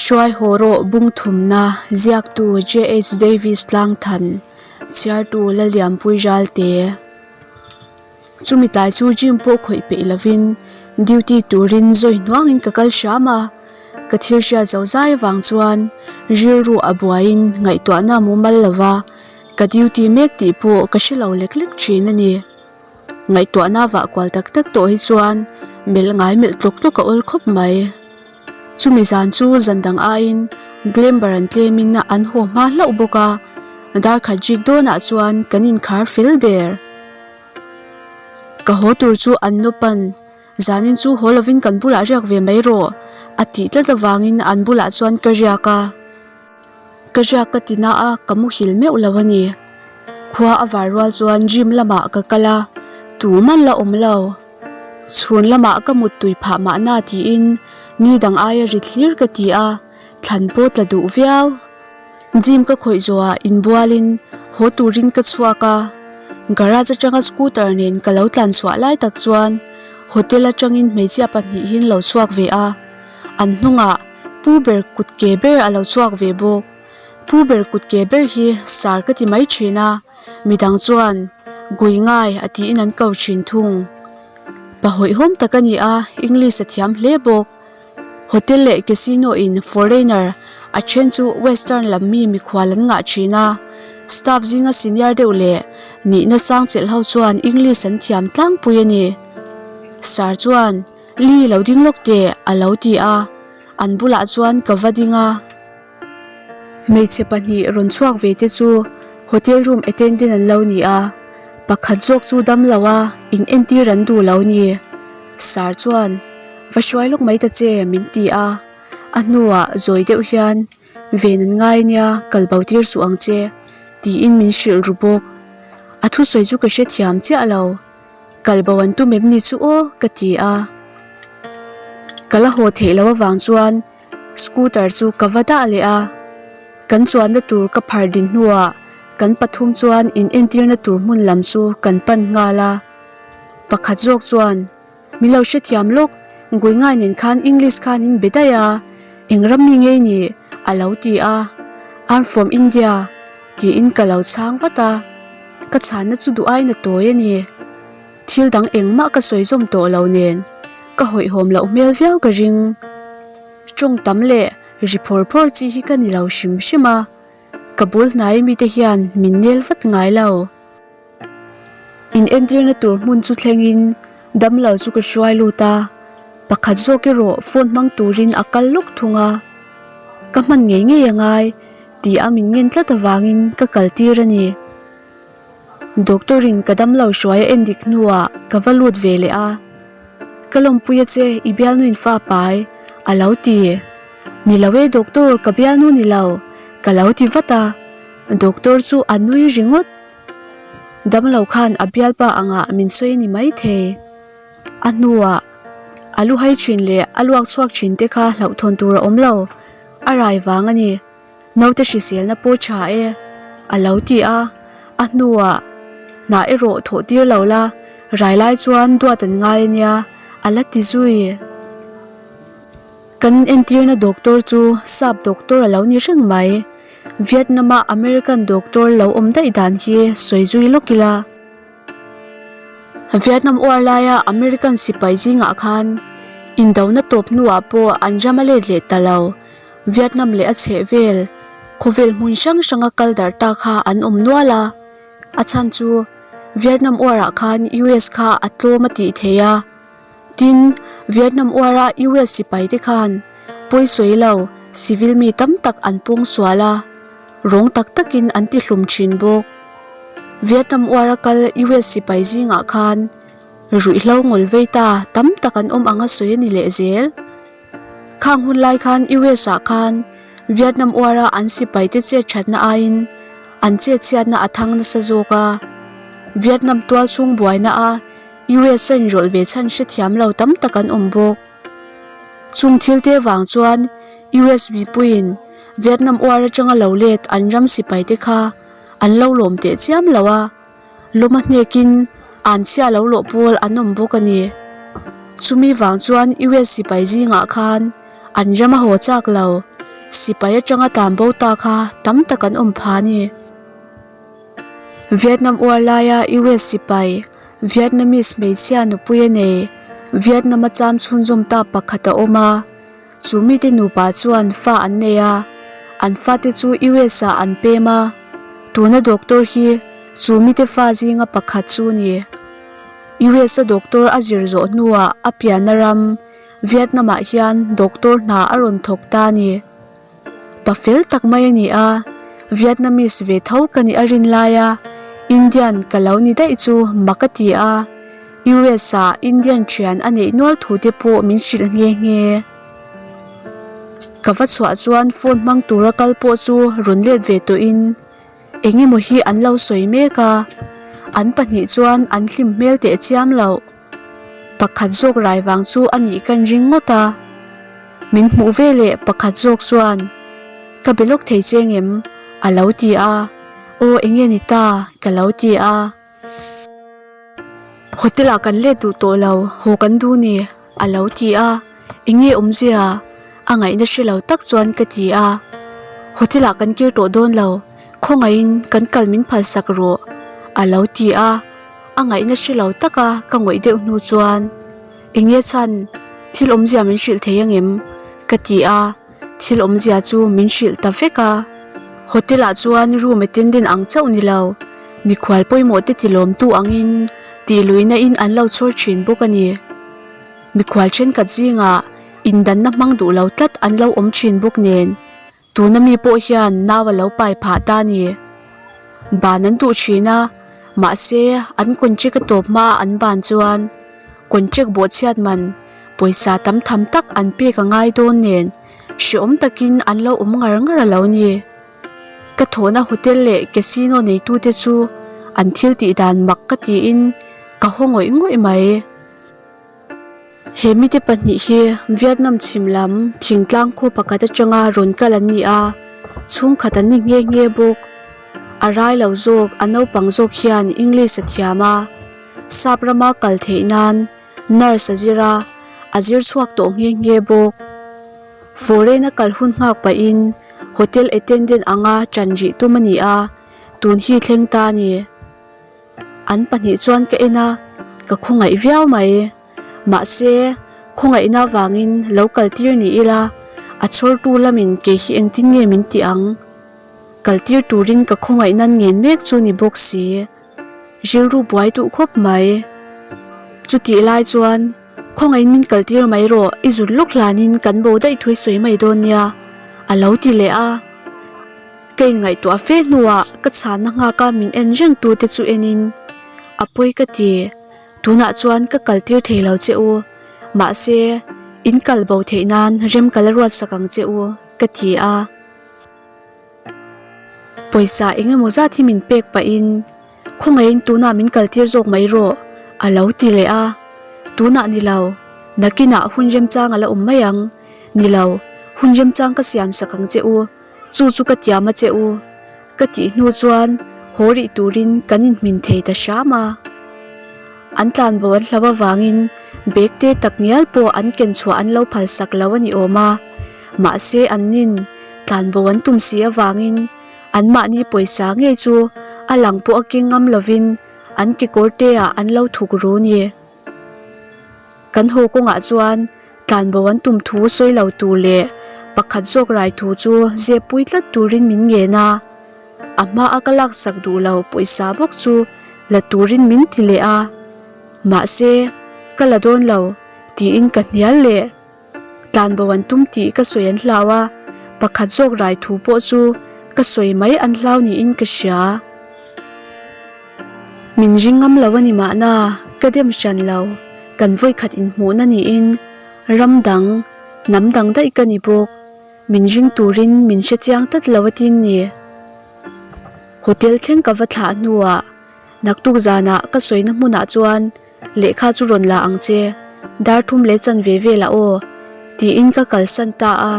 Hruai haw rawh bung thumna ziaktu JH Davis Tlangthan chhiartu Lalianpui Ralte Chumi tlai chu gym pawh khawih peih lovin duty turin zawi hnuangin ka kal hram a, ka thil hriat zo zai avang chuan rilru a buaiin ngaihtuahna a mumal lova ka duty mek tih pawh ka hre lo lek lek thin a ni. Ngaihtuahna vah kual tak tak tawh hi chuan melh ngai melh tlawk tlawk a awl khawp mai. Chumi zan chu zan dang aiin Glamber an tlemin an haw hma hlauh bawk a, darkhat jik dawnah chuan kan inkhar fel der. Ka haw tur chu an nawpan, Zanin chu haw lovin kan bulah riak ve mai rawh, a tih tlat avangin an bulah chuan ka riak a. Ka riak ka ti na a, ka muhil meuh lo a ni. Khua a var rual chuan gym lamah ka kal a, tuman la awm lo. Chhun lamah ka muttui phah mahna tiin ni dang aia rit hlir ka ti a, thlan pawh tla duh viau. Gym ka khawih zawhah inbualin haw turin ka chhuak a, garage atanga scooter nen ka lo tlan chhuah lai tak chuan hotel atangin hmeichhia pahnihin lo chhuak ve a, an hnungah pu ber kut ke ber a lo chhuak ve bawk. Pu ber kut ke ber hi sar ka ti mai thin a, midang chuan gui ngai a tiin an ko thin thung. Pa hawihhawm tak a ni a, English a thiam hle bawk. Hotel leh casino in foreigner a then chu western lam mi mikhual an ngah thin a, staff zinga senior deuh leh nihna sang chelh ho chuan English an thiam tlangpui a ni. Sir chuan Li lo ding lawk teh a lo ti a, an bulah chuan ka va ding a. Hmeichhe pahnih rawn chhuak ve te chu hotel room attendant an lo ni a, pakhat zawk chu dam lo a, in entir an duh lo ni. Sir chuan, Va hruai lawk mai ta che min ti a, a hnuah zawi deuh hian, Ven an ngai nia, kal bo tir suh ang che tiin min hrilh ru bawk. A thusawi chu ka hrethiam chiah lo. Kal bo an tum em ni chu aw ka ti a. Ka la haw theih loh avang chuan scooter chu ka va dah leh a. Kan chuanna tur ka phar din hnuah kan pathum chuan in entirna tur hmun lam chu kan pan nghal a. Pakhat zawk chuan min lo hrethiam lawk, Guingai nen khan English khan in be daih a, eng ram mi ngei ni a lo ti a. I'm from India tiin ka lo chhang vat a. Ka chhanna chu duh aiin a tawi a ni. Thil dang engmah ka sawi zawm tawh lo nen ka hawihhawm loh hmel viau ka ring. Tawng tam leh ri phawr phawr chi hi ka ni lo hrim hrim a, ka bul hnai mite hian min nel vat ngai lo. In entirna tur hmun chu thlengin damlo chu ka hruai lut a, pakhat zawk erawh phone hmang turin a kal lawk thung a. Ka hman ngei ngei a ngai tih a min ngen tlat avangin ka kal tir a ni. Doctor in ka damlo hruai a en dik hnuah ka va lut ve leh a, Ka lawmpui a che i bialnu in fa pai a lo ti. Ni lo e doctor ka bialnu ni lo ka lo ti vat a, doctor chu a nui ringawt. Damlo khan a bialpa angah min sawi a ni maithei. A hnuah a lu hai thin leh a luak chhuak thin te kha hlauhthawn tur a awm lo, a rai vang a ni. Naute hriselna pawh tha e, a lo ti a. A hnuah hnah erawh thawh tir lo la, rai lai chuan duat an ngai a nia, a la ti zui. Kan inentirna doctor chu sap doctor a lo ni reng mai. Vietnam-a American doctor lo awm daih dan hi sawi zui lawk ila. Vietnam War laia American sipai zingah khan indona tawp hnuah pawh an ram a let leh ta lo. Vietnam leh a chhehvel khawvel hmun hrang hranga kal darh ta kha an awm nual a. A chhan chu Vietnam War ah khan US kha a tlawm a tih theih a. Tin, Vietnam War a US sipai te khan pawisawi lo civil mi tam tak an pawng sual a, rawng tak takin an ti hlum thin bawk. Vietnam War a kal US sipai zingah khan ruihhlo ngawl vei ta tam tak an awm ang a sawi a ni leh zel. Khang hun lai khan US ah khan Vietnam War a an sipai te chet thatna aiin an chet chhiatna a thang nasa zawk a. Vietnam tual chhung buaina a US a inrawlh ve chhan hrethiam lo tam tak an awm bawk. Chung thil te vang chuan US mipuiin Vietnam War atanga lo let an ram sipai te kha an lo lawm teh chiam lo a, lawm a hnekin Anchhia lo lawh pawl an awm bawk a ni. Chumi vang chuan US sipai zingah khan an ram a haw chak lo, sipai atanga tlan bo ta kha tam tak an awm pha a ni. Vietnam War laia US sipai Vietnamese hmeichhia nupui a nei, Vietnam a cham chhunzawm ta pakhat a awm a. Chu mite nupa chuan fa an nei a, an fate chu US ah an pem a, tuna doctor hi chu mite fa zinga pakhat chu ni. US a doctor a zir zawh hnuah a pianna ram Vietnam ah hian doctor hna a rawn thawk ta a ni. Pa fel tak mai a ni a, Vietnamese ve tho ka nih a rin lai a, Indian ka lo ni daih chu mak a ti a, US ah Indian thian a neih nual thu te pawh min hrilh nghe nghe. Ka va chhuah chuan phone hmang tura kal pawh chu rawn let ve tawhin eng emaw hi an lo sawi mek a, an pahnih chuan an hlim hmel teh chiam loh. Pakhat zawk rai vang chu a nih kan ring ngawt a, min hmuh ve leh pakhat zawk chuan ka be lawk thei che ngem a lo ti a, aw enge ni ta ka lo ti a. Hotel ah kan let duh tawh lo, haw kan duh ni a lo ti a, enge awmzia a ngaihna hre lo tak chuan ka ti a, hotel ah kan kir tawh dawn lo, khawngaihin kan kal min phalsak rawh a lo ti a. A ngaihna hre lo taka ka ngawih deuh hnu chuan eng nge chhan thil awmzia min hrilh thei angem ka ti a, thil awmzia chu min hrilh ta vek a. Hotel ah chuan room attendant ang chauh ni lo, mikhual pawimawh te tilawmtu angin tih luihna in an lo chhawr thin bawk a ni. Mikhual thenkhat zingah indanna hmang duh lo tlat an lo awm thin bawk nen. Tuna mi pawh hian nau a lo pai phah ta a ni. Ban an duh thin a, mahse an contract a tawp hma a an ban chuan contract bawhchhiat man pawisa tam tham tak an pek a ngai dawn nen hrehawm takin an lo awm ngar ngar a lo ni. Ka thawhna hotel leh casino neitute chu an thil tih dan mak ka tiin ka haw ngawih ngawih mai. He mite pahnih hi Vietnam chhim lam thingtlang khaw pakhat atanga rawn kal an ni a, chhungkhat an ni nghe nghe bawk. A rai lo zawk a naupang zawk hian English a thiam a, sap rama kal theih nan nurse a zir a, a zir chhuak tawh nghe nghe bawk. Foreign a kal hun nghak pahin hotel attendant anga ṭan rih tum a ni a, tun hi thleng ta a ni. An pahnih chuan ka en a, ka khawngaih viau mai. Mahse, khawngaihna avangin lo kal tir ni ila, a chhawrtu lamin kei hi engtin nge min tih ang? Kal tir turin ka khawngaih nan ngen mek chu ni bawk si. Rilru buai duh khawp mai. Chutih lai chuan, Khawngaihin min kal tir mai rawh, i zut lawk hlanin kan bo daih thui sawi mai dawn nia, a lo ti leh a. Ka inngaihtuah fe hnuah ka chhanna nghaka min en reng tute chu enin, A pawi ka ti, tunah chuan ka kal tir thei lo che u, mahse, in kal bo theih nan rem ka la ruat sak ang che u, ka ti a. Pawisa eng emaw zat hi min pek pahin, Khawngaihin tunah min kal tir zawk mai rawh, a lo ti leh a. Tunah ni lo, nakinah hun remchang a la awm mai ang. Ni lo, hun remchang ka siam sak ang che u. Chu chu ka tiam a che u. Ka tih hnu chuan haw rih turin kan inhmin thei ta hram a. An tlanbo an hlau avangin bag te tak ngial pawh an ken chhuah an lo phal sak lo a ni awm a. Mahse an nin tlanbo an tum si avangin anmahni pawisa ngei chu a lang pawh a keng ngam lovin an kekawr te ah an lo thuk ru ni. Kan haw kawngah chuan Tlanbo an tum thu sawi lo tur leh pakhat zawk rai thu chu zep pui tlat turin min ngen a, a hmaa ka laksak duh lo pawisa bawk chu la turin min ti leh a, mahse ka la dawn lo tiin ka hnial leh. Tlanbo an tum tih ka sawi an hlau a, pakhat zawk rai thu pawh chu ka sawi mai an hlau niin ka hria. Min ring ngam lo a ni mahna, ka dem hran lo, kan vawikhat inhmuhna niin ram dang, hnam dang daih ka ni bawk, min ring turin min hre chiang tlat lo a tin ni. Hotel thleng ka va thlah hnuah naktuk zanah ka sawina hmunah chuan lehkha chu rawn la ang che, dar thum leh chanve velah aw tiin ka kalsan ta a.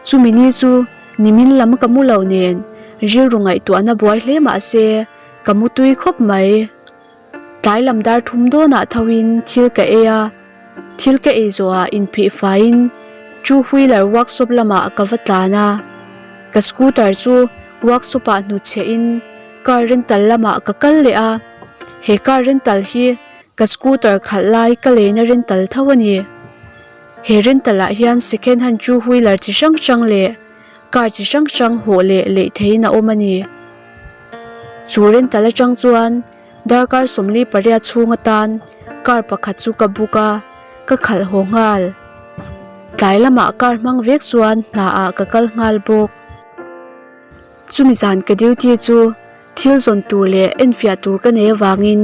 Chumi ni chu nimin lam ka mu lo nen rilru ngaihtuahna buai hle mah se ka mu tui khawp mai. Tlai lam dar thum dawnah thoin thil ka ei a, thil ka ei zawhah inphih faiin two wheeler workshop lamah ka va tlan a, ka scooter chu workshop ah hnutchhiah in car rental lamah ka kal leh a, he car rental hi ka scooter khalh lai ka leina rental tho a ni. He rental ah hian second hand two wheeler chi hrang hrang leh car chi hrang hrang hawh leh leih theihin a awm a ni. Chu rental atang chuan darkar 48 chhung atan car pakhat chu ka book a, ka khalh haw nghal. Tlai lamah car hmang vek chuan hna ah ka kal nghal bawk. Chumi zan ka duty chu thil zawn tur leh enfiah tur ka nei avangin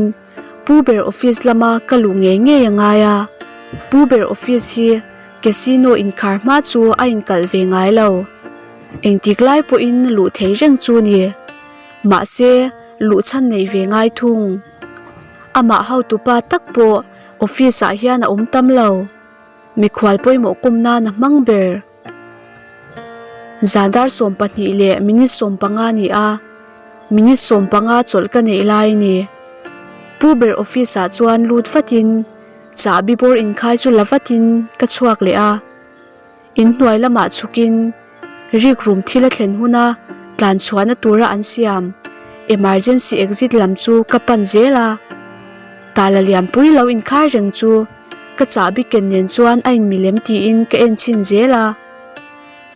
Pu ber office lama ka luh ngei ngei a ngai a. Pu ber office hi casino inkhar hma chu a inkalh ve ngai lo. Engtik lai pawhin luh thei reng chu ni. Mahse, luh chhan nei ve ngai thung. Amah hotupa tak pawh office ah hian a awm tam lo. Mikhual pawimawh kum nan a hmang ber. Zan dar 12 leh minute 15 ni a, minute 15 chawlh ka neih lai a ni. Pu ber office ah chuan lut vatin chahbi bawr inkhai chu la vatin ka chhuak leh a. Inhnuai lamah chhukin rikrum thil a thlen huna tlan chhuahna tura an siam emergency exit lam chu ka pan zel a. Tala lianpui lo inkhai reng chu ka chahbi ken nen chuan a inmilem tiin ka en chhin zel a.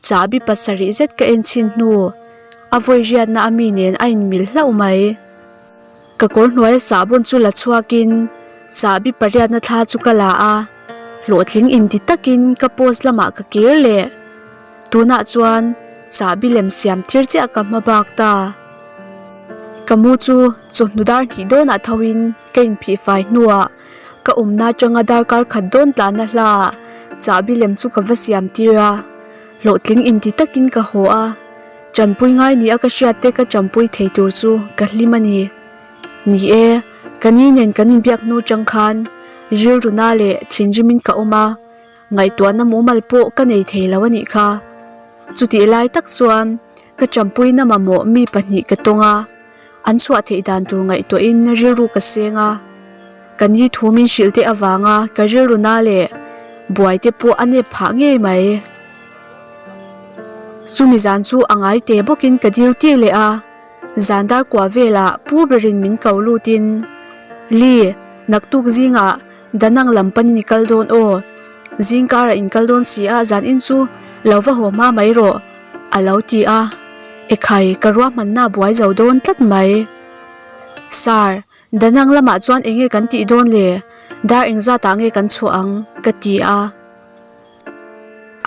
Chahbi pasarih zet ka en chhin hnu a vawi riatna a mi nen a inmil hlauh mai. Ka kawr hnuaia sahbawn chu la chhuakin chahbi pariatna thla chu ka la a, hlawhtling inti takin ka post lamah ka kir leh. Tunah chuan chahbi lem siam tir chiah ka hma bak ta. Ka mu chu chawhnu dar hnih dawnah thoin ka inphih fai hnuah ka awmna atanga darkar khat dawn tlanna hlaah chahbi lem chu ka va siam tir a, hlawhtling inti takin ka haw a. Tanpui ngai ni a ka hriat te ka tanpui thei tur chu ka hlim a ni. Ni e, ka ni nen kan inbiak hnu chang khan rilruna leh thinrimin ka awm a, ngaihtuahna mumal pawh ka nei thei lo a nih kha. Chutih lai tak chuan ka tanpuina mamawh mi pahnih ka tawng a, an chhuah theih dan tur ngaihtuahin rilru ka seng a. Ka ni thu min hrilh te avanga ka rilruna leh buai te pawh a nep phah ngei mai. Chumi zan chu a ngai te bawkin ka duty leh a, zan dar kua velah pu berin min ko lutin, Li, naktuk zingah Danang lam panin i kal dawn aw, zing karah in kal dawn si a zan in chu lo va haw hma mai rawh, a lo ti a, ekhai ka ruahmanna a buai zo dawn tlat mai. Sir, Danang lamah chuan enge kan tih dawn le, dar engzatah nge kan chhuah ang? ka ti a.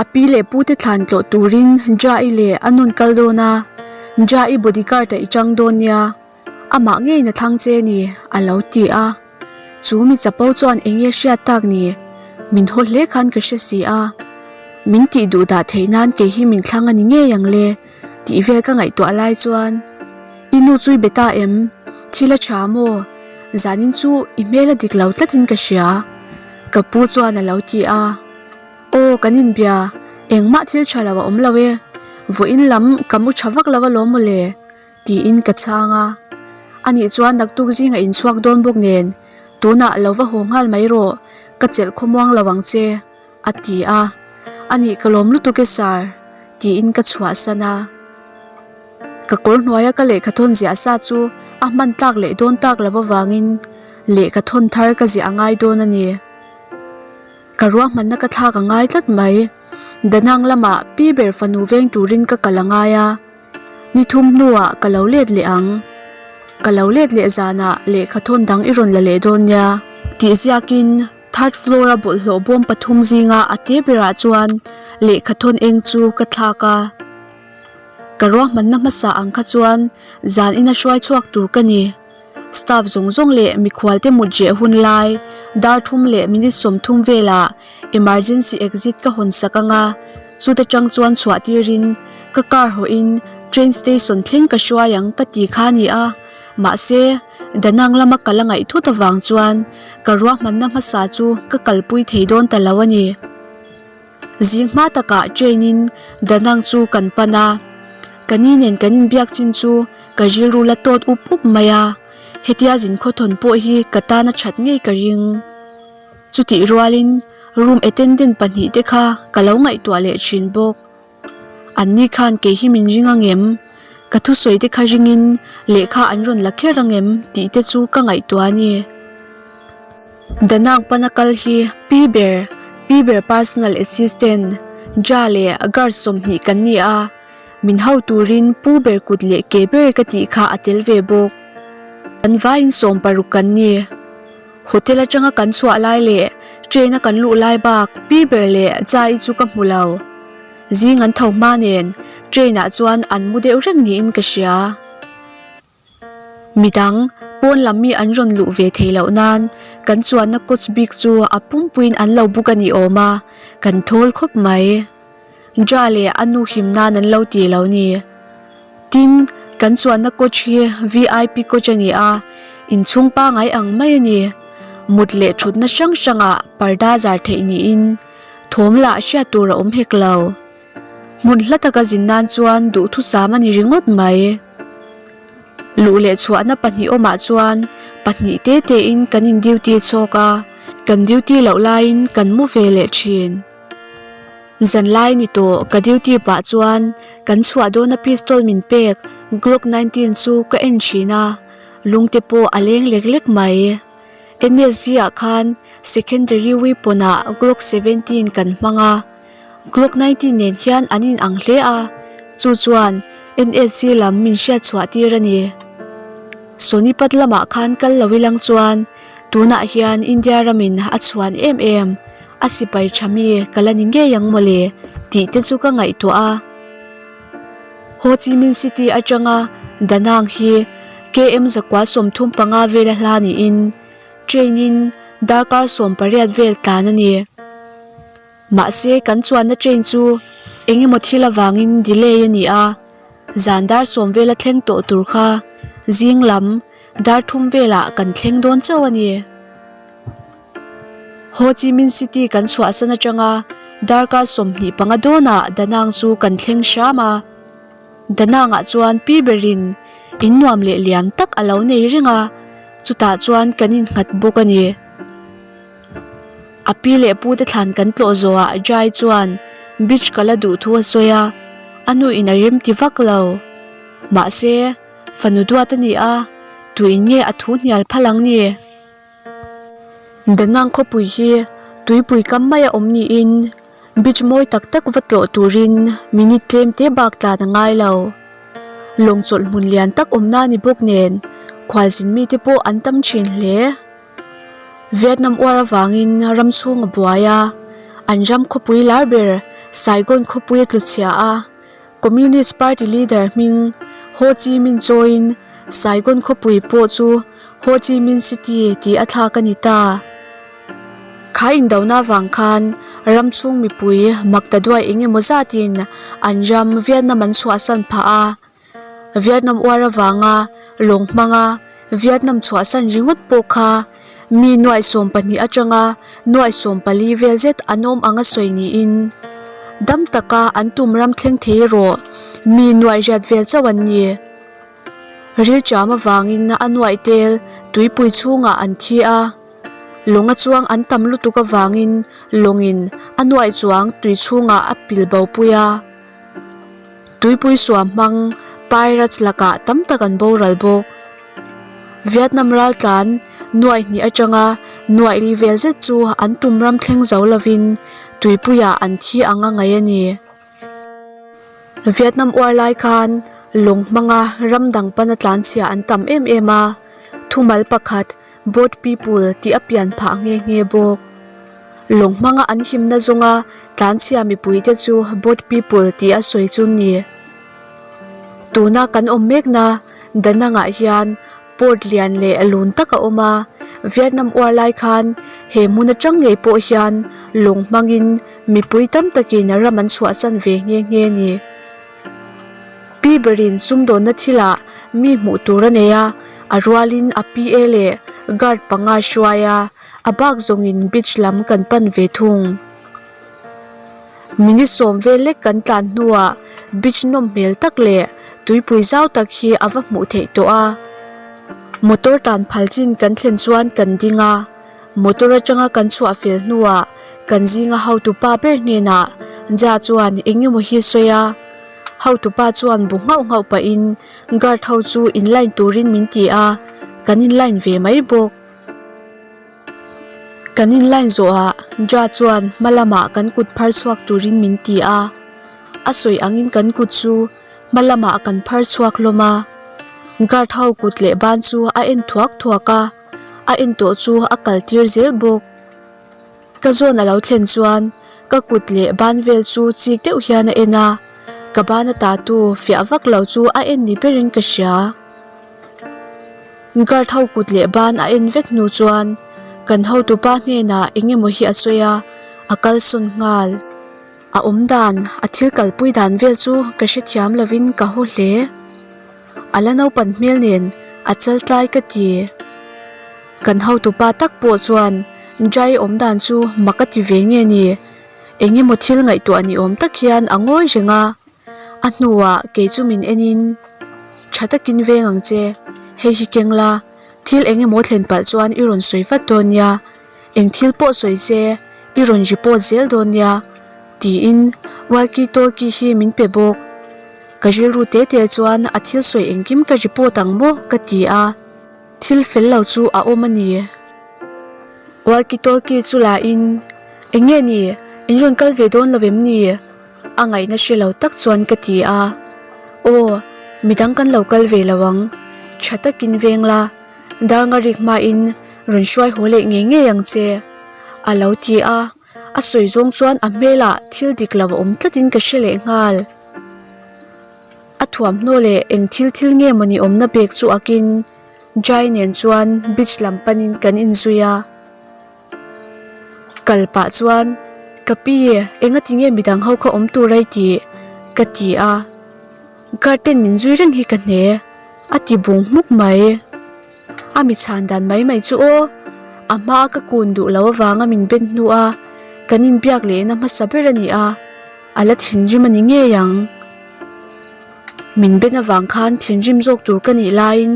A pi leh pu te thlan tlawh turin Jai leh a nun kal dawn a, Jai bodyguard ah i chang dawn nia, amah ngeiin a thlang che ni, a lo ti a. Chu mi chapo chuan eng nge hriat tak ni, min haw hle khan ka hre si a. Min tih duh dah theih nan kei hi min thlang a ni ngei ang le, tih vel ka ngaihtuah lai chuan, I nu chu i be ta em? Thil a tha maw? Zanin chu i hmel a dik lo tlatin ka hria. Ka pu chuan a lo ti a, Aw kan inbia, engmah thil tha lo a awm lo e, vawiin lam ka mu tha vak lo alawm mawle, tiin ka chhang a. Anih chuan naktuk zinga inchhuak dawn bawk nen, tunah lo va haw nghal mai rawh, ka chelh khawmuang lo ang che, a ti a. Anih ka lawm lutuk e sir, tiin ka chhuahsan a. Ka kawr hnuaia ka lehkha thawn ziah sa chu a hman tlak leh dawn tak lo avangin lehkha thawn thar ka ziah a ngai dawn a ni. Ka ruahmanna ka thlak a ngai tlat mai. Danang lamah pi ber fanu veng turin ka kal a ngai a, ni thum hnuah ka lo let leh ang. Ka lo let leh zanah lehkha thawn dang i rawn la leh dawn nia. Tih ziakin third floor a bawlhhlawh bawm pathum zinga a te berah chuan lehkha thawn eng chu ka thlak a. Ka ruahmanna hmasa ang kha chuan zan ina hruai chhuak tur ka ni. Staff zawng zawng leh mikhualte mut reh hun lai dar thum leh minute 30 velah emergency exit ka hawn sak anga chuta tang chuan chhuah tirin ka car hawhin train station thleng ka hruai ang ka ti kha a ni a. Mahse, Danang lama kal a ngaih thut avang chuan ka ruahmanna hmasa chu ka kalpui thei dawn ta lo a ni. Zing hma takah train in Danang chu kan pan a, ka ni nen kan inbiak chin chu ka rilru la tawt up up mai a. Hetia zin khawthawn pawh hi ka tan a that ngei ka ring. Chutih rualin room attendant pahnihte kha ka lo ngaihtuah leh thin bawk. Anni khan kei hi min ring angem? Ka thusawi te kha ringin lehkha an rawn la kher angem tih te chu ka ngaihtuah a ni. Danang pana kal hi Pi ber, Pi ber personal assistant, Ja leh guard 20 kan ni a, min hau turin Pu ber kut leh ke ber ka tih kha a tel ve bawk. Kan vaiin 60 kan ni. Hotel atanga kan chhuah lai leh train a kan luh lai bak pi ber leh Jai chu ka hmu lo. Zing an tho hma nen train ah chuan an mu deuh reng niin ka hria. Midang pawn lam mi an rawn luh ve thei loh nan kan chuanna coach bik chu a pumpuiin an lo book a ni awm a, kan thawl khawp mai. Ja leh a nu him nan an lo ti lo ni. Tin, kan chuanna coach hi vip coach a ni a, inchhung pangai ang mai a ni. Mut leh thutna hrang hrangah parda zar theih niin thawm lah hriat tur a awm hek lo. Hmun hla taka zin nan chuan duhthusam a ni ringawt mai. Luh leh chhuahna pahnih awmah chuan pahnih te tein kan in duty chhawk a, kan duty loh laiin kan mu ve leh thin. Zanlai ni tawh ka duty pah chuan kan chhuah dawna pistol min pek Glock 19 chu ka en thin a, lungte pawh a leng lek lek mai. NSG ah khan secondary weapon ah Glock 17 kan hmang a, Glock 19 nen hian an in ang hle a, chu chuan NSG lam min hriat chhuah tir a ni. Sonipat lamah khan kal lo ilang chuan tunah hian India ramin a chhuan em em. A sipai tha mi ka la ni ngei ang mawle tih te chu ka ngaihtuah a. Ho Chi Minh City atanga Da Nang hi KM 135 vela hla niin train in darkar 18 vel tlan a ni. Mahse kan chuanna train chu eng emaw thil avangin delay a ni a, zan dar sawm vela thleng tawh tur kha zing lam dar thum velah kan thleng dawn chauh a ni. Ho Chi Minh City kan chhuahsan atanga darkar 25 dawnah Da Nang chu kan thleng hram a. Da Nangah chuan pi berin in nuam leh lian tak a lo nei reng a, chutah chuan kan innghat bawk a ni. A pi leh pu te thlan kan tlawh zawhah Jai chuan beach ka la duh thu a sawi a, a nuin a rem ti vak lo. Mahse, fanu duat a ni a, tuin nge a thu hnial phal ang ni? Danang khawpui hi tuipui kam maia awm niin beach mawi tak tak va tlawh turin minute tlem te bak tlan a ngai lo. Lawng chawlh hmun lian tak awmna ni bawk nen khualzin mite pawh an tam thin hle. Vietnam uar avangin ram chhung a buai a, an ram khawpui lar ber Saigon khawpui a tluchhia a. Communist Party leader hming Ho Chi Minh chawiin Saigon khawpui pawh chu Ho Chi Minh City tih a thlak a ni ta. Kha indona vang khan ram chhung mipui makta duai eng emaw zatin an ram Vietnam an chhuahsan phah a. Vietnam uar avanga lawng hmanga Vietnam chhuahsan ringawt pawh kha mi nuaih 12 atanga nuaih 14 vel zet an awm anga sawi niin dam taka an tum ram thleng thei erawh mi nuaih riat vel chauh an ni. Rilṭam avangin a nuaih tel tuipui chhungah an thi a, lawng a chuang an tam lutuk avangin lawngin a nuaih chuang tui chhungah a pil bo pui a. Tuipui suam hmang pirates lakah tam tak an boral bawk. Vietnam raltlan nuaih hnih atanga nuaih li vel zet chu an tum ram thleng zo lovin tuipuiah an thi ang a ngaih a ni. Vietnam uar lai khan lawng hmanga ram dang pana tlanchhia an tam em em a, thumal pakhat Boat people tih a pian phah nghe nghe bawk. Lawng hmanga an himna zawnga tlanchhia mipuite chu boat people tih a sawi chu ni. Tuna kan awm mekna Da Nang-ah hian port lian leh lun tak a awm a, Vietnam uar lai khan he hmun atang ngei pawh hian lawng hmangin mipui tam takin ram an chhuahsan ve nghe nghe ni. Pi berin sumdawnna thilah mi hmuh tur a nei a, a rualin a PA leh guard panga hruai a, a bak zawngin beach lam kan pan ve thung. Minute sawm vel lek kan tlan hnuah beach nawm hmel tak leh tuipui zau tak hi a va hmuh theih tawh a. Motor tan phal chin kan thlen chuan kan ding a, motor atanga kan chhuah fel hnuah kan zinga hotupa ber hnenah Ja chuan eng emaw hi sawi a, hotupa chuan bu nghauh nghauh pahin guard ho chu in line turin min ti a, kan in line ve mai bawk. Kan in line zawhah Ja chuan hma lamah kan kut phar chhuak turin min ti a, a sawi angin kan kut chu hma lamah kan phar chhuak hlawm a. Guard ho kut leh ban chu a en thuak thuak a, a en tawh chu a kal tir zel bawk. Ka zawn a lo thlen chuan ka kut leh ban vel chu chik deuh hian a en a, ka ban a tatu fiah vak lo chu a en ni berin ka hria. Guard ho kut leh ban a en vek hnu chuan kan hotupa hnenah eng emaw hi a sawi a, a kalsawn nghal. A awm dan, a thil kalpui dan vel chu ka hrethiam lovin ka haw hle. A la naupan hmel nen a chal tlai ka ti. Kan hotupa tak pawh chuan Jai awm dan chu mak a ti ve nge ni? Eng emaw thil ngaihtuah ni awm tak hian a ngawi reng a. A hnuah kei chu min enin, Tha takin veng ang che, hei hi keng la, thil eng emaw thlen palh chuan i rawn sawi vat dawn nia, eng thil pawh sawi che, i rawn report zel dawn nia, tiin walkie talkie hi min pe bawk. Ka rilru te te chuan a thil sawi engkim ka report ang maw ka ti a, thil fel lo chu a awm a ni. Walkie talkie chu la in, Eng nge ni, in rawn kal ve dawn lo em ni? A ngaihna hre lo tak chuan ka ti a, Aw, midang kan lo kal ve lo ang, tha takin veng la, dar nga rik hmain rawn hruai haw leh ngei ngei ang che, a lo ti a, a sawi zawng chuan a hmelah thil dik lo a awm tlatin ka hre leh nghal. A thuamhnaw leh eng thil thil nge mawni awmna bag chu akin Jai nen chuan beach lam panin kan inzui a. Kal pah chuan, Ka pi, engati nge midang ho kha awm tur ai tih? ka ti a. Guard ten min zui reng hi ka hne, a ti bung hmuk mai. A mi chhan dan mai mai chu aw, a hmaa ka kun duh lo avanga min ben hnu a, kan inbiak lehna hmasa ber a ni a, a la thinrim a ni ngei ang. Min ben avang khan thinrim zawk tur ka nih laiin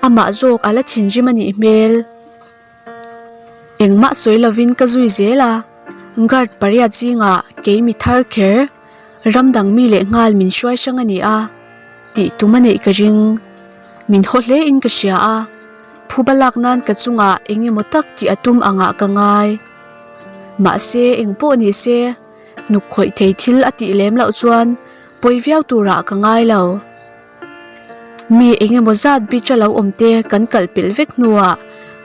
amah zawk a la thinrim a nih hmel. Engmah sawi lovin ka zui zel a, guard pariat zingah kei mi thar kher ram dang mi leh nghal min hruai hrang a ni a tih tum a neih ka ring. Min haw hle in ka hria a, phuba lak nan ka chungah eng emaw tak tih a tum angah ka ngai. Mahse engpawh ni se hnuk khawih thei thil a tih lem loh chuan pawi viau turah ka ngai lo. Mi engemaw zat beach a lo awm te kan kalh pelh vek hnuah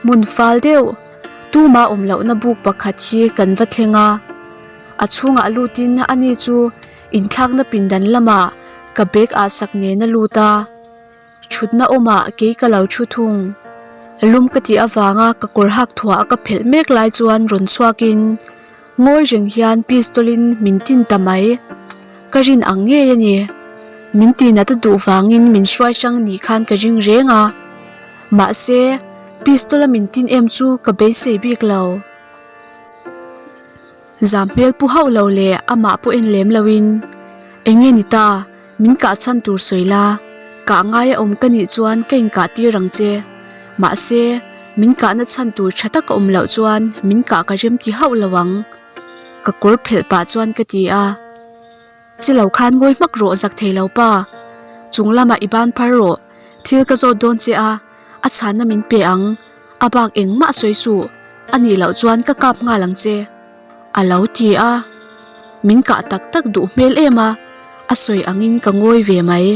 hmun fal deuh tuma awm lohna buk pakhat hi kan va thleng a, a chhungah lutin ani chu inthlakna pindan lamah ka bag ah sak nen a lut a, thutna awmah kei ka lo thu thung. Lum ka tih avanga ka kawr hak thuah ka phelh mek lai chuan rawn chhuakin Ngawi reng hian pistol in min tin ta mai. Ka rin ang ngei a ni. Min tinat a duh vangin min hruai hrang ni khan ka ring reng a. Mahse, pistol a min tin em chu ka beisei bik lo. Zam hmel pu hauh lo leh amah pawh en lem loin, Eng nge ni ta? Min kah chhan tur sawi la, kah ngai a awm ka nih chuan ka inkah tir ang che. Mahse, min kahna chhan tur tha tak a awm loh chuan min kah ka rem ti hauh lo ang. Ka kawr phelh pah chuan ka ti a. Chi lo khan ngawi hmak rawh zak thei lo pa. Chung lamah i ban phar rawh, thil ka zawt dawn che a, a chhanna min pe ang. A bak engmah sawi suh, a nih loh chuan ka kap nghal ang che. A lo ti a, min kah tak tak duh hmel em a, a sawi angin ka ngawi ve mai.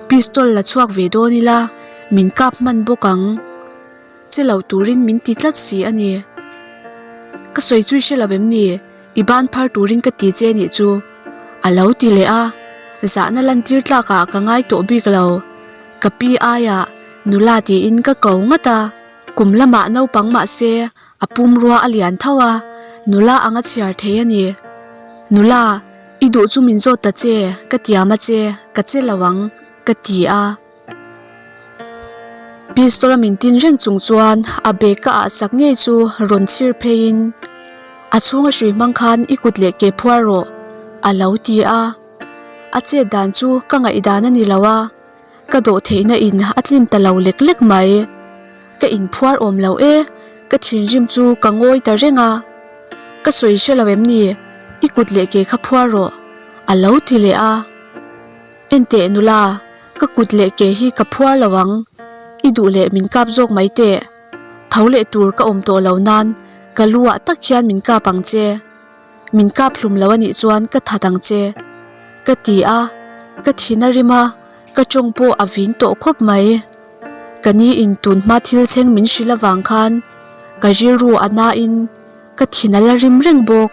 Pistol la chhuak ve dawn ila min kap hman bawk ang. Che lo turin min ti tlat si a ni. Ka sawi chu i hre lo em ni? I ban phar turin ka ti che nih chu. A lo ti leh a, zahna lantir tlakah ka ngai tawh bik lo. Ka pi aiah nula tiin ka ko ngat a, kum lamah naupang mah se A pumrua a lian tho a, nula anga chhiar thei a ni. Nula, i duh chu min zawt ta che, ka tiam a che, ka che lo ang, ka ti a. Pistol a min tin reng chung chuan a bag ka ah sak ngei chu rawn chhir pheiin, A chhunga hrui hmang khan i kut leh ke phuar rawh, a lo ti a. A chet dan chu ka ngaihdan a ni lo a. Ka dawh theihna in a tlin ta lo lek lek mai. Ka inphuar awm lo e, ka thinrim chu ka ngawi ta reng a. Ka sawi hre lo em ni, i kut leh ke kha phuar rawh, a lo ti leh a. Enteh nula, ka kut leh ke hi ka phuar lo ang, i duh leh min kap zawk mai teh. Tho leh tur ka awm tawh lo nan ka lu ah tak hian min kap ang che. Min kap hlum lo a nih chuan ka that ang che. Ka ti a, ka thin a rim a, ka tawng pawh a vin tawh khawp mai. Ka ni in tun hma thil thleng min hrilh avang khan ka rilru a na in ka thin a la rim reng bawk.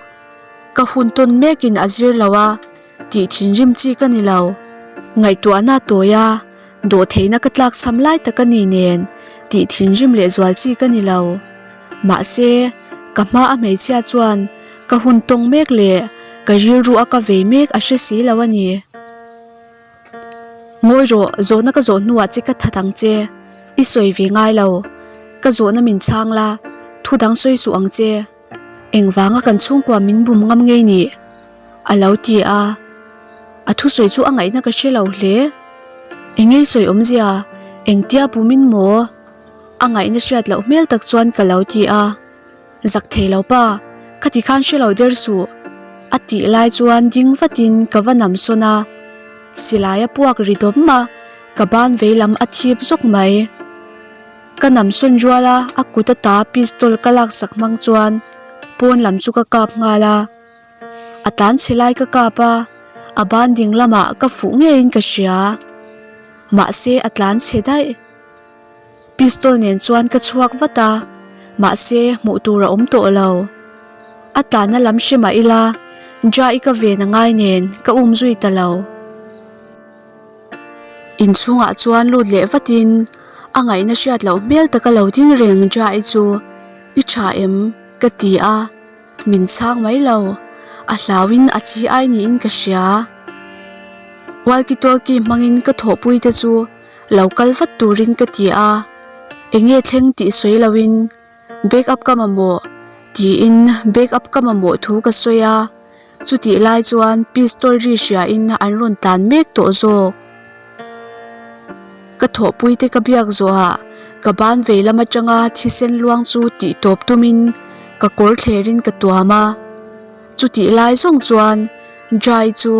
Ka hun tawn mek in a zir lo a, tih thinrim chi ka ni lo. Ngaihtuahna tawi a, dawhtheihna ka tlak cham lai tak a ni nen tih thinrim leh zual chi ka ni lo. Mahse, ka hma a hmeichhia chuan ka hun tawng mek leh ka rilru a ka vei mek a hre si lo a ni. Ngawi rawh, zawhna ka zawh hnuah che ka that ang che. I sawi ve ngai lo. Ka zawhna min chhang la, thu dang sawi suh ang che. Engvanga kan chhungkua min bum ngam ngei ni? A lo ti a. A thusawi chu a ngaihna ka hre lo hle. Eng ei sawi awmzia? Engtia bumin maw? A ngaihna hriat loh hmel tak chuan ka lo ti a. Zak thei lo pa, khati khan hre lo der suh. A tih lai chuan ding vatin ka va nam sawn a. Silai a puak ri dawm a, ka ban veilam a thip zawk mai. Ka nam sawn rual a, a kut ata pistol ka laksak hmang chuan pawn lam chu ka kap nghal a. A tlan chhe lai ka kap a, a ban ding lamah ka fuh ngeiin ka hria. Mahse a tlan chhe daih. Pistol nen chuan ka chhuak vat a, mahse hmuh tur a awm tawh lo. A tlanna lam hre mah ila, Jai ka ven a ngai nen ka um zui ta lo. Inchhungah chuan lut leh vatin a ngaihna hriat loh hmel taka lo ding reng Jai chu i tha em? ka ti a, min chhang mai lo, a hlauin a chi ai niin ka hria. Walkie talkie hmangin ka thawhpui te chu lo kal vat turin ka ti a, enge thleng tih sawi loin Back up ka mamawh tiin back up ka mamawh thu ka sawi a, chutih lai chuan pistol ri hriain an rawn tlan mek tawh zawk. Ka thawhpui te ka biak zawhah ka ban vei lam atanga thisen luang chu tih tawp tumin ka kawr thlerin ka tuam a, chutih lai zawng chuan Jai chu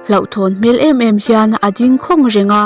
hlauhthawn hmel em em hian a ding khawng reng a.